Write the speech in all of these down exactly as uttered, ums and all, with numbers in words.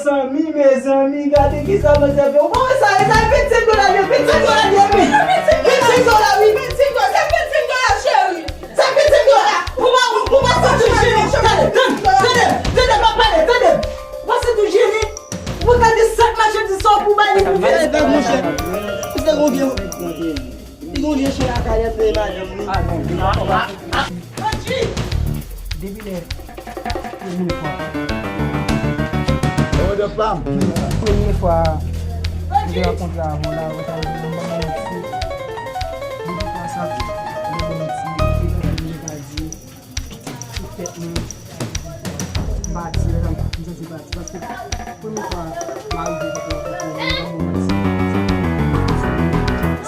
Mezanmi, mezanmi, gade kisa manzè fè. Ou pa wè sa, e sa vennsenk dola li ye, vennsenk dola li ye, wi. Vennsenk dola, wi. Vennsenk dola, se vennsenk dola, cheri. Se vennsenk dola. Ou pa, ou pa santi w jene. Tande, tande, tande, tande, m ap pale, tande. Ou pa santi w jene. Ou gade sak machandiz sa w pou bay li pou vennsenk dola. Monchè, se gon vye, li gon vye chen lakay li ap peye madanm li. Depi lè premye fwa. Premye fwa m te rankontre avè w la, ou ta di m ban mwen yon ti. Depi fwa sa, ban mwen yon ti. Mwen ka di, sou tèt mwen, m pati, m santi m pati. Paske premye fwa m arive,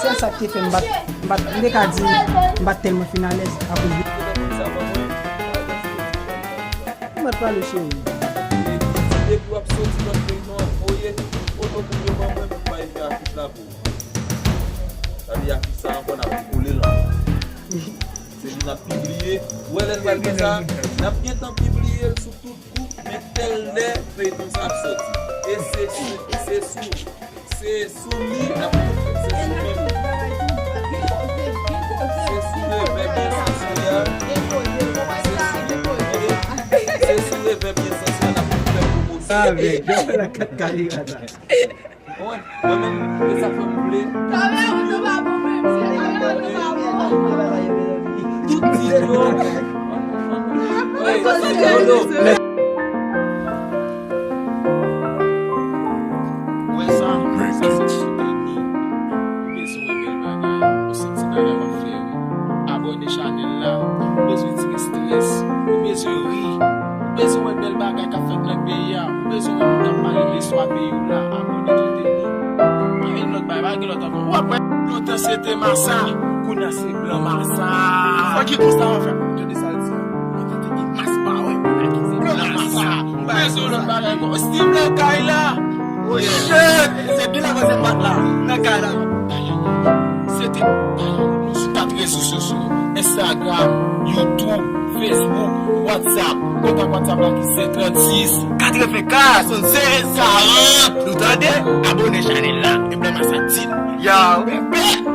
se sa k te fè m pa t, m pa t, m te ka di, m pa t tèlman fin alèz akoz de. Ou mèt pale, cheri. Depi w ap soti nan peyi nou ap voye foto moun yo ban mwen pou m bay fè afich la pou ou. Sa vle afich sa ankò n ap kole l ankò. Se li n ap pibliye. Ou wè lè n pral fè sa, n ap gentan pibliye l sou tout gwoup, men tèl lè feyton sa ap soti. E se sou, se sou, se sou li n ap, se sou menm. Se sou Revè Byen Sansyèl. Se sou, se sou Revè Byen Sansyèl n ap fè pwomosyon. Avèk, yo fè nan kat kamera sa. Mwen, mwen menm, e sa fè m vle. Kamera ou tou pa bon menm, se kamera ou tou pa bon. Tout tit yo. Wè sa, sa se souteni. Ou bezwen wè bèl bagay, ou santi bagay w ap fè ri. Abòne chanèl la, ou bezwen tire estrès, ou bezwen ri, ou bezwen wè bèl bagay k ap fèt nan peyi a, ou bezwen wè moun k ap pale listwa peyi w la, abòne souteni. Pa gen lòt bagay, pa gen lòt ankò. W ap wè. Lontan se te masa, kounye a se blan masa. Fò ki konsa w ap fè. Tande sa l di a. Lontan te gen mas pa wè, kounye a ki se blan masa. Ou bezwen lòt bagay ankò. Steve lakay la. Oh shit! Se byen la koze m bat la. Nan kay la. Se te sou kat rezo sosyo, Instagram, YouTube, Facebook, WhatsApp. Kontak WhatsApp la ki se trannsis katrevenkat swasannsèz karant. Nou tande? Abòne chanèl la. E blan masa di nou. Yow.